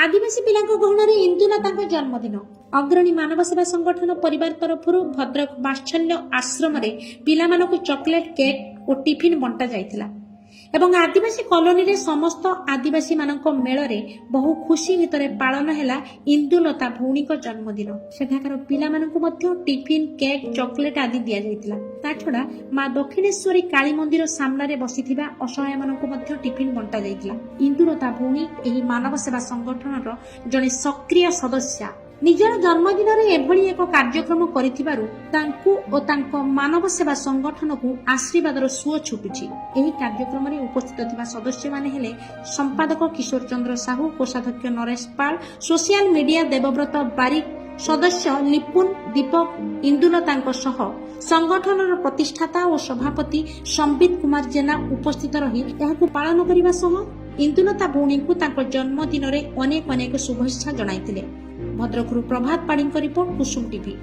ଆଦିବାସୀ ପିଲାଙ୍କ ଗହଣରେ ଇନ୍ଦୁଲତାଙ୍କ ଜନ୍ମଦିନ। ଅଗ୍ରଣୀ ମାନବ ସେବା ସଂଗଠନ ପରିବାର ତରଫରୁ ଭଦ୍ରକ ବାତ୍ସଲ୍ୟ ଆଶ୍ରମରେ ପିଲାମାନଙ୍କୁ ଚକୋଲେଟ୍, କେକ୍ ଓ ଟିଫିନ୍ ବଣ୍ଟା ଯାଇଥିଲା ଏବଂ ଆଦିବାସୀ କଲୋନୀରେ ସମସ୍ତ ଆଦିବାସୀମାନଙ୍କ ମେଳରେ ବହୁ ଖୁସି ଭିତରେ ପାଳନ ହେଲା ଇନ୍ଦୁଲତା ଭଉଣୀଙ୍କ ଜନ୍ମଦିନ। ସେଠାକାର ପିଲାମାନଙ୍କୁ ମଧ୍ୟ ଟିଫିନ୍, କେକ୍, ଚକୋଲେଟ୍ ଆଦି ଦିଆଯାଇଥିଲା। ତା ଛଡ଼ା ମା ଦକ୍ଷିଣେଶ୍ୱରୀ କାଳୀ ମନ୍ଦିର ସାମ୍ନାରେ ବସିଥିବା ଅସହାୟମାନଙ୍କୁ ମଧ୍ୟ ଟିଫିନ୍ ବଣ୍ଟା ଯାଇଥିଲା। ଇନ୍ଦୁଲତା ଭଉଣୀ ଏହି ମାନବ ସେବା ସଂଗଠନର ଜଣେ ସକ୍ରିୟ ସଦସ୍ୟା। ନିଜର ଜନ୍ମଦିନରେ ଏଭଳି ଏକ କାର୍ଯ୍ୟକ୍ରମ କରିଥିବାରୁ ତାଙ୍କୁ ଓ ତାଙ୍କ ମାନବ ସେବା ସଂଗଠନକୁ ଆଶୀର୍ବାଦର ସୁଅ ଛୁଟୁଛି। ଏହି କାର୍ଯ୍ୟକ୍ରମରେ ଉପସ୍ଥିତ ଥିବା ସଦସ୍ୟମାନେ ହେଲେ ସମ୍ପାଦକ କିଶୋର ଚନ୍ଦ୍ର ସାହୁ, କୋଷାଧ୍ୟକ୍ଷ ନରେଶ ପାଳ, ସୋସିଆଲ ମିଡିଆ ଦେବବ୍ରତ ବାରିକ, ସଦସ୍ୟ ଲିପୁନ, ଦୀପକ, ଇନ୍ଦୁଲତାଙ୍କ ସହ ସଂଗଠନର ପ୍ରତିଷ୍ଠାତା ଓ ସଭାପତି ସମ୍ବିତ କୁମାର ଜେନା ଉପସ୍ଥିତ ରହି ଏହାକୁ ପାଳନ କରିବା ସହ ଇନ୍ଦୁଲତା ଭଉଣୀଙ୍କୁ ତାଙ୍କ ଜନ୍ମଦିନରେ ଅନେକ ଅନେକ ଶୁଭେଚ୍ଛା ଜଣାଇଥିଲେ। ଭଦ୍ରକରୁ ପ୍ରଭାତ ପାଢ଼ୀଙ୍କ ରିପୋର୍ଟ, କୁସୁମ ଟିଭି।